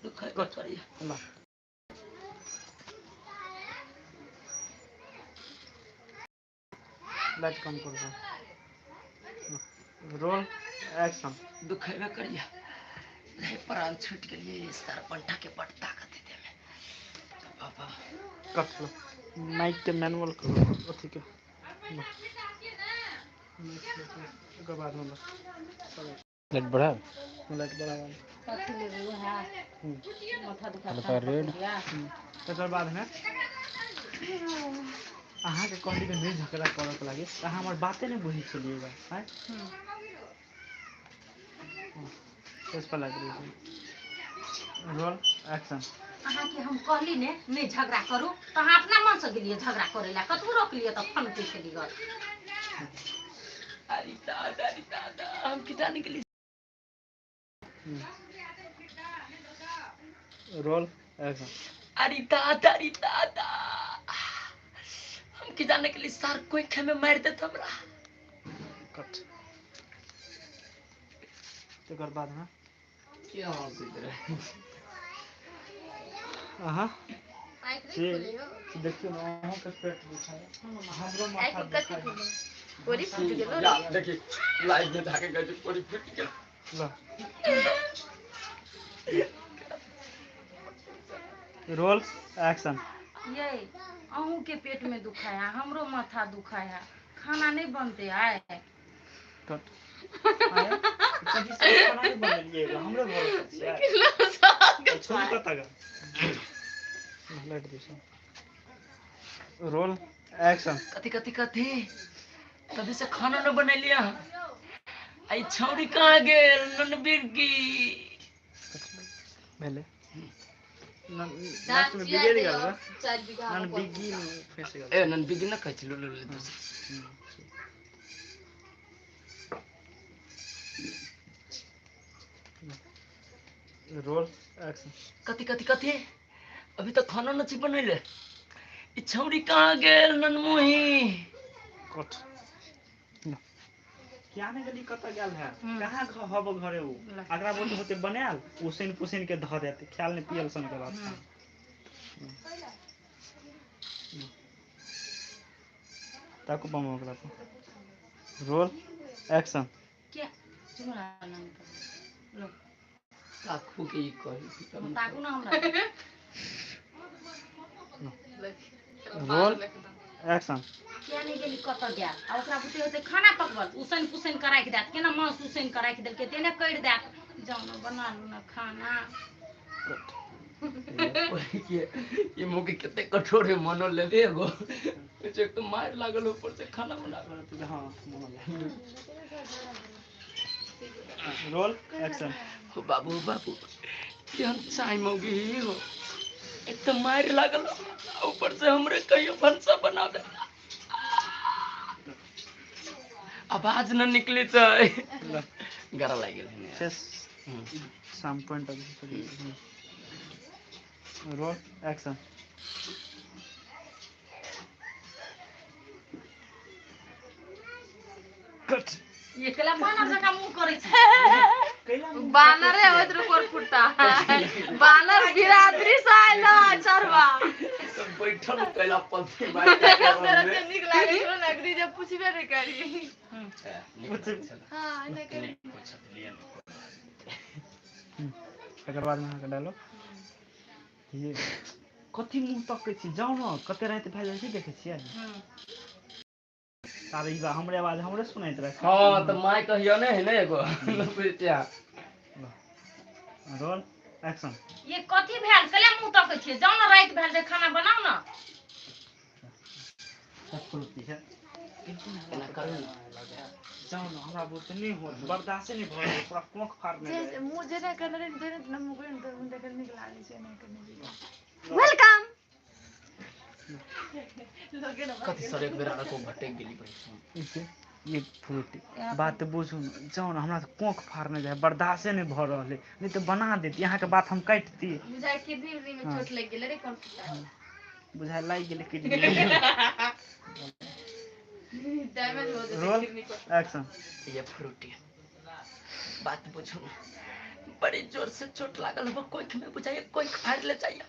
दुखैबे करैया। ल लाइट कम कर दो। Roll action. दुखैबे करैया, नहीं प्राण छूट गेलिए सार पंठा के बड़ ताकत है में। बाबा कट लो माइक के मैनुअल करो अथी के ओकर बाद में लाइट बढ़ा, लाइट बढ़ा कथी लेबै उएह माथा दुखा हल्का रेड। तकर बाद में अहाँके कहली के नहीं झगड़ा करऽ के लागी तऽ अहाँ हमर बाते नहीं बुझै छलियै आँय। इस पर लाइट रोल एक्शन। अहाँके हम कहली ने नहीं झगड़ा करू तऽ अहाँ अपना मन से गेलियै झगड़ा करै लए, कतबो रोकलियै तऽ फन के चलि गेल। अरे दादा अरे दादा हम की जाने के लिए। Roll action. अरे दादा अरे दादा हम की जाने के लिए सार कोई खेमे मार देत हमरा। कट। तकर बाद में क्या हंसैत रहे अहाँ देखियौ ने अहूँके पेट दुखाय हमरो माथा दुखाय। देखी लाइफ में धाके गए कोरी फूट गेल। ल रोल एक्शन। ये अहूँ के पेट में दुखाया हमरो माथा दुखाया, खाना नहीं बनते आए। कट। कथी से खाना नहीं बनेलियै हमरे घर छियै छोड़ कतऽ गेल लाइट दिस। Roll action. कथी कथी कथी तभी से खाना न बनेलिया। आई छौड़ी कहाँ गेल ननबिरगी भेलै लास्ट में बिगड़ गेल नन बिगी में फंस गेल। ए ननबिरगी न कहै छै लो लो लो। Roll action. कथी कथी कथी अभी तक खाना न छी बनैले, ई छौड़ी कहाँ गेल ननमुही। कट। क्या ने गेली कतऽ गेल है कहाँ हब घरे उ अगरा बोलते होते बनायल उसिन पुसिन के धऽ देते ख्याल नहीं पियल सन के बात। ताकू बम ओकरा पर। Roll action. क्या चुरा नाम लो ताकू के ई कही ताकू ना हमरा। Roll action. किया नहीं गेली कतऽ गेल आ ओकरा बुते होतै खाना पकबल उसैन पुसैन के राखि देत, केना मांस उसैन के राखि देलकै तेने करि देत। जाउ ने बना लू ने खाना। ये मुँह के कते कठोर है मनो लेबे एगो एक तो मार लागल ऊपर से खाना बना। हाँ रोल एक्शन। हो बाबू बाबू केहन चाय मौगी हो, एक तो मार लागल ऊपर से हमरे कहियो भनसा बना दे आवाज न निकले तो गरा लागि गेल। साम पॉइंट रोल एक्शन। कट। ये कला बानर जका मुंह करै छै। बानरे होइत रुकोर फुटता बानर बिरादरी से आयल चरवा सब बैठल कैला पलथी मार के नीक लागै छौ नगरी जे पुछबे नै करी। हां नै करी। एकर बाद में अहाँके डायलॉग ये कथी मुँह तकै छी जाउ न कते राति भए जाइ छै देखै छियै। तारे ई बा हमरे आवाज हमरे सुनाइत रहे। हां त my कहियो नै है ने एगो बुझतिया। Roll action. ये कथी भेल कले मुँह तकै छियै जाउ न राति भेल जे खाना बनाउ न। सब है एना करू न जाउ न हमरा बोलते नहीं होत बर्दाश्त नहीं भऽ रहल पूरा कोख फाड़ने जे मुँह जेना करने रहे जेना न मुँह करने त देखल नीक लागै छै एना करने। Welcome. कथी सर एक बेर आरो भटक गेली पैसा ये फ्रूटी बात बुझू न जाउ न हमरा कोख फाड़ने जाय बर्दाश्ते नहीं भऽ रहल है नहीं तऽ बना देती अहाँके बात हम काटती। बुझाय किडनी में चोट लागि गेलै रे कोन बुझाय लागि गेलै किडनी डैमेज हो जेतै रोल किडनी को। एक्शन। ये फ्रूटी बात बुझू बड़ी जोर से चोट लागल हो कोख में बुझाइए कोख फाड़ ले जाइए।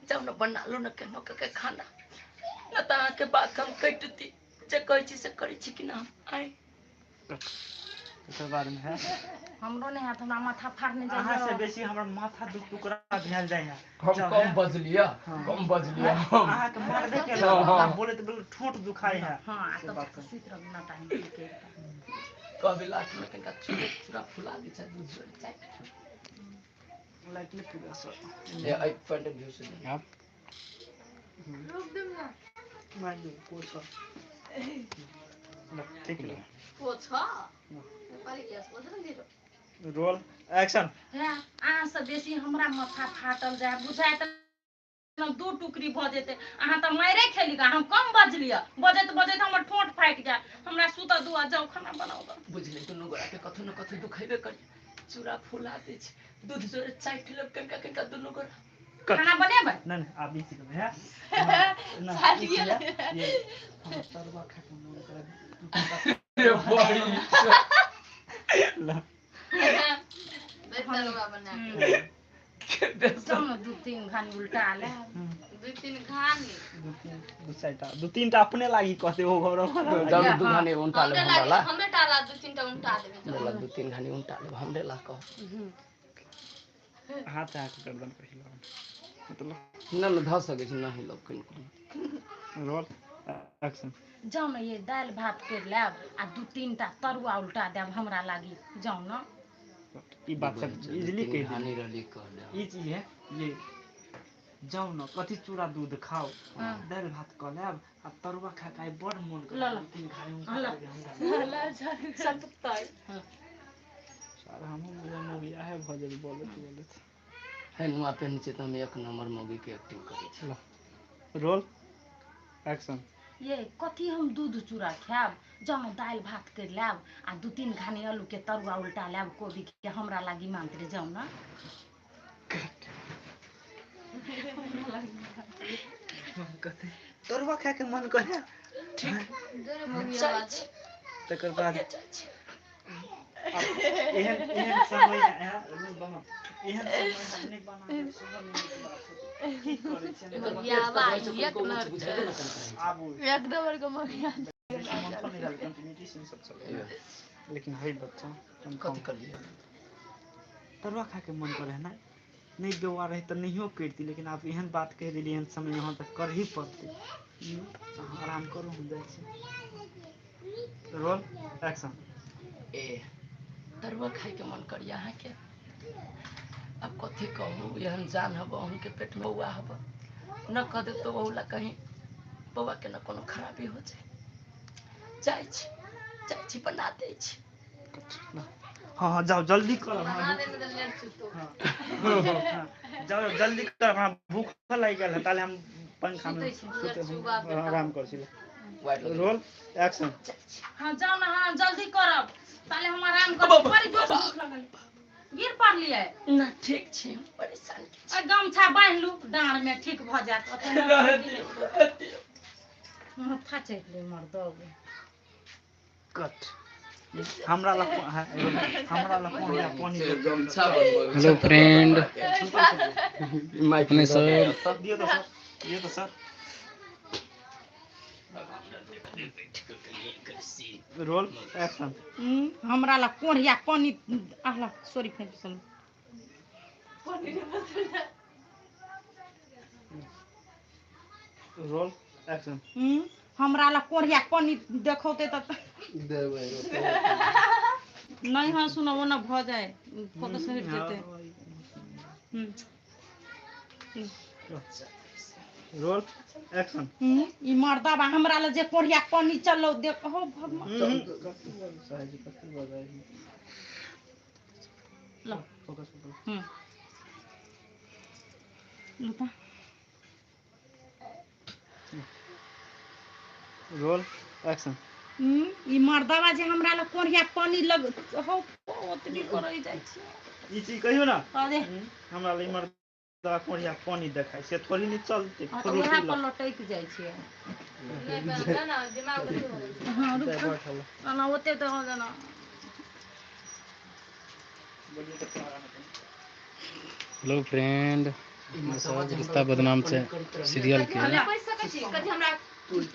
जाउ न बना लू न केनो के खाना न त अहाँके बात हम कटि दी जे कहै छी से करै छी कि ना आइ तकर बाद में है हमरो नहीं हाथ हमरा माथा फाड़ने अहाँ से जाइए। बेसी हमर माथा दू टुकड़ा भेल जाइ है। हम जाउ कम है। बजलियै हाँ। कम बजलियै हम। अहाँके मारबे केलक हाँ, हाँ। आ बोलैत बोलैत ठोंठ दुखाइ है। हाँ आ से तब बात जाके सुति रहू ना टाइम के। कभी लास्ट में कनिका चूड़ा चूड़ा फुला दै छै दूध जोड़ि चाय। लाइट नहीं पूरा सर। ए एहि पॉइंट ऑफ व्यू से नहीं। आप रोक देम ना। मार को छ ल ठीक है। पोछा नेपाली ग्यास बोल्छ नि दिरो। Roll action. अहाँ से बेसी हमरा माथा फाटल जाय बुझाय त दू टुकड़ी भऽ जेतै। अहाँ तऽ मारे खेली गा हम कम बजलियै बजैत बजैत हमर ठोंठ फाटि गेल। हमरा सुतऽ दुआ जाउ खाना बनाउ ग। बुझले दुनू गोरा के कथू न कथू दुखेबे करी चूड़ा फुला दै छै दूध जोड़े चाटि लेब कनिका कनिका दुनू गोरा। खाना बनेबै? नहीं नहीं आप इसी है ना ई चीज है, ये हम तरुआ खा के मन करे ए बड़ी ल तरुआ बना जाउ न दू तीन घानी उल्टा ले। दू तीन घानी दू तीन दू चारिटा दू तीनटा अपने लागी कहते ओ घर जाउ दू घानी उनटा लेब हमरा ला। हमरे टाला दू तीन टा उल्टा देबे। हमरा ला दू तीन घानी उनटा लेब हमरे ला कह। हाथ हाथ गर्दन पर हिलाउ मतलब न न धऽ सकै छी न हिलब कनिको। Roll action. जाउ न ये दालि भात करि लेब आ दू तीन टा तरुआ उल्टा देब हमरा लागी जाउ न। ई बात सब इजीली कहि घानी दिली। रहली कह देब। ई चीज है ये जाउ न कथी चूड़ा दूध खाओ दालि भात कऽ लेब आ तरुआ खा के आइ बड़ मन ल ल। करे तीन घानी उनटा ल। देबै हमरा। सतुतै सर हमहूँ मोगियाहे भऽ जेबै बोलैत बोलैत। है नुआ पेन छै तऽ हम एक नंबर मौगी के एक्टिंग करै छी। Roll action. ये कथी हम दूध चूड़ा खायब जाउ न दालि भात करि लेब आ दू तीन घानी आलू के तरुआ उल्टा लेब कोबी के हमरा लागी मानते जाउ न। कथी तरुआ खाय के मन करे ठीक जाइ छी तकर बाद जाइ छी। एहन एहन समय एहन समय हम नहि बना देब, सेहो नहि नीक बात होतै। की करै छियै? एकर पेट तऽ रहै छै कनिको ऊँच बुझेबे न कनिका रहै छै। आबू एकदम बड़का मगिया बेसी मन पर नहि रहल, कंटिन्यूटी सीन सब चलै है। लेकिन है बच्चा कथी करलियै? तरुआ खा के मन करे है ना नहीं बौआ रहे तऽ नहियो करिती लेकिन आब एहन बात कहि देलियै एहन समय यहाँ तऽ करही पड़तै। अहाँ आराम करू हम जाइ छी। Roll action. ए तरुआ खायके मन करिया अहाँके अब कथी कहू एहन जान हब अहूँके पेट में बौआ हब न कह देब तो बहुला कहीं बौआ के न कोनो खराबी हो जाए। जाइ छी बना दै छी। हाँ हाँ जाओ जल्दी करब। बना दे में त लेट छुतो। हाँ जाओ जल्दी करब हमरा भूख लागि गेल है ताले हम पंखा में सुते हम आराम कर छी। Roll action. हाँ जाउ न हाँ जल्दी करब ताले हम आराम करब। बड़ी जोर से भूख लगल गिर पड़लियै। ना ठीक छी हम परेशान छी। आ गमछा बान्हि लू डाँड़ में ठीक भऽ जायत। रहऽ दियौ रहऽ दियौ। माथा चटि ले मर्दब। कट हमरा लग हमरा लग पानी गमछा बनबै। हेलो फ्रेंड माइक अपने सब दियौ तो सर दियौ तो सर। Roll action. हमरा लग कोढ़िया पानी आहला सॉरी फेर सुन। Roll action. हमरा लग कोढ़िया पानी देखौते त देबै नहीं। हाँ सुनो वो ना भऽ जाए फोकस हटि जेतै। Roll action. ई मर्दबा हमरा लग जे कोढ़िया पानी चलो देखो भगवान। लो फोकस लो त रोल एक्शन। ई मर्दबा जे हमरा लग कोढ़िया पानी लग हो ओतबी करै जाइ छै। ई चीज कहियो ना अरे हमरा लग मर्दबा कोढ़िया पानी देखाइ से थोड़ी नहीं चलते। हाँ तऽ उएह पर लटकि जाइ छै। नहीं पर ना दिमाग कथी हो गेल। हाँ रुक ना ओते तऽ हो जाना। हेलो फ्रेंड, सब रिश्ता बदनाम छै सीरियल के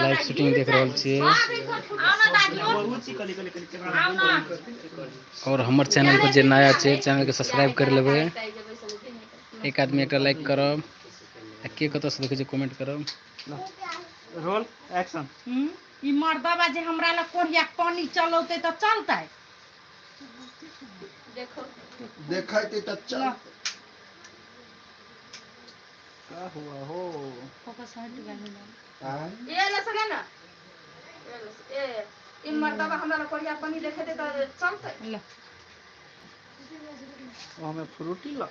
लाइव शूटिंग देख रहल छियै। और हमर चैनल पर जे नया छै चैनल के सब्सक्राइब कर लेबै, एक आदमी एकटा लाइक करब आ के कतऽ से देखै छै कमेंट करब। Roll action. ई मर्दबा जे हमरा लग कोढ़िया पानी चलौते तऽ चलतै। देखो देखते त चल का हुआ हो? फोकस हट गेल। ए ले सके ना ए ई मर्दबा हमरा लग कोढ़िया पानी देखेते त चलतै। ले हमें फ्रूटी ला।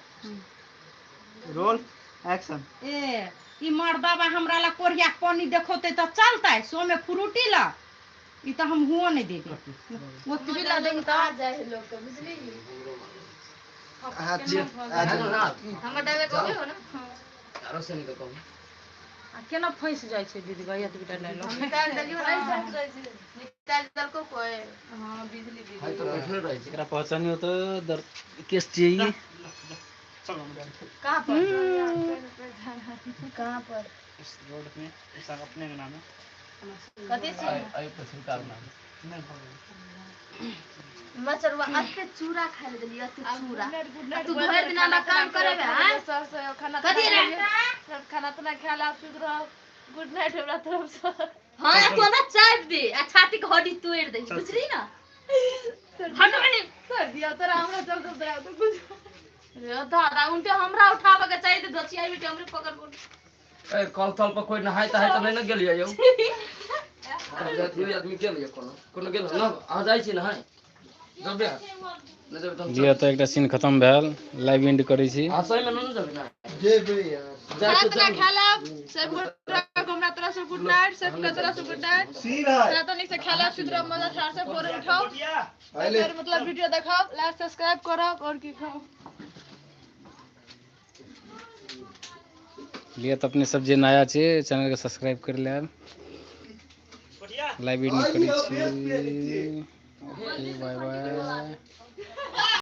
Roll action. ए ई मर्दबा हमरा लग कोढ़िया पानी देखौते तऽ चलतै, सो में फ्रूटी ला ई तऽ हम हुओ नहीं देबै। ओतबी ला देंगे तऽ आ जाए लोग के बुझली। हां जी हमर दावे कहबे हो ना। आरो से नहीं कहू आ केना फंसि जाइ छै दीदी भाई एतबी टा लोग निकाल देलियो नहीं निकाल देलको कोई। हां बिजली हाय तो बैठले रहै छै। एकरा पहचानियो तो दर केस छियै। चलो हम जाए कहां पर कहां पर? इस रोड में इस अपने के नाम है। कथि छी? आई पछिलका नाम नहीं भऽ गेल। मचरवा अते चूड़ा खाइ ले देलियो, अते चूड़ा। तू भरि दिन हमरा काम करेबे हां? सब सब खाना कथी रे? सब खाना तना खाला सुत रहो। गुड नाइट हमरा तरफ से। हां तू हमरा चाप दे आ छाती के हड्डी तोड़ दे, बुझली ना? हट बनी सर दिया तोरा हमरा चल चल दे तो कुछ रे दादा उनटे हमरा उठावे के चाहिए त दचिया बेटी हमरे पकड़ बोल। ए कल तल पर कोई नहाय तहाय त नहीं न गेलियै यौ। तब जातियो आदमी गेल ये कोनो कोनो गेल न अहाँ जाइ छी नहाय जबे न जबे त लिअ तऽ एकटा सीन खत्म भेल, लाइव एंड करै छी। अहाँ सही में न जबे ना जेबे यार। जाइ खाना तऽ तना जाउ। खाला सब गोटा के हमरा तरफ से गुड नाइट, सबके तरफ से गुड नाइट। सीन है खाना तनिक से खाला सुत रहो मजा ठार से भोरे उठाओ पहले फिर मतलब वीडियो देखाओ, लाइक सब्सक्राइब करो और की खाओ। लिअ तऽ अपने सब जे नया छै चैनल के सब्सक्राइब कर लेब। लाइव एंड करै छी। Okay bye bye.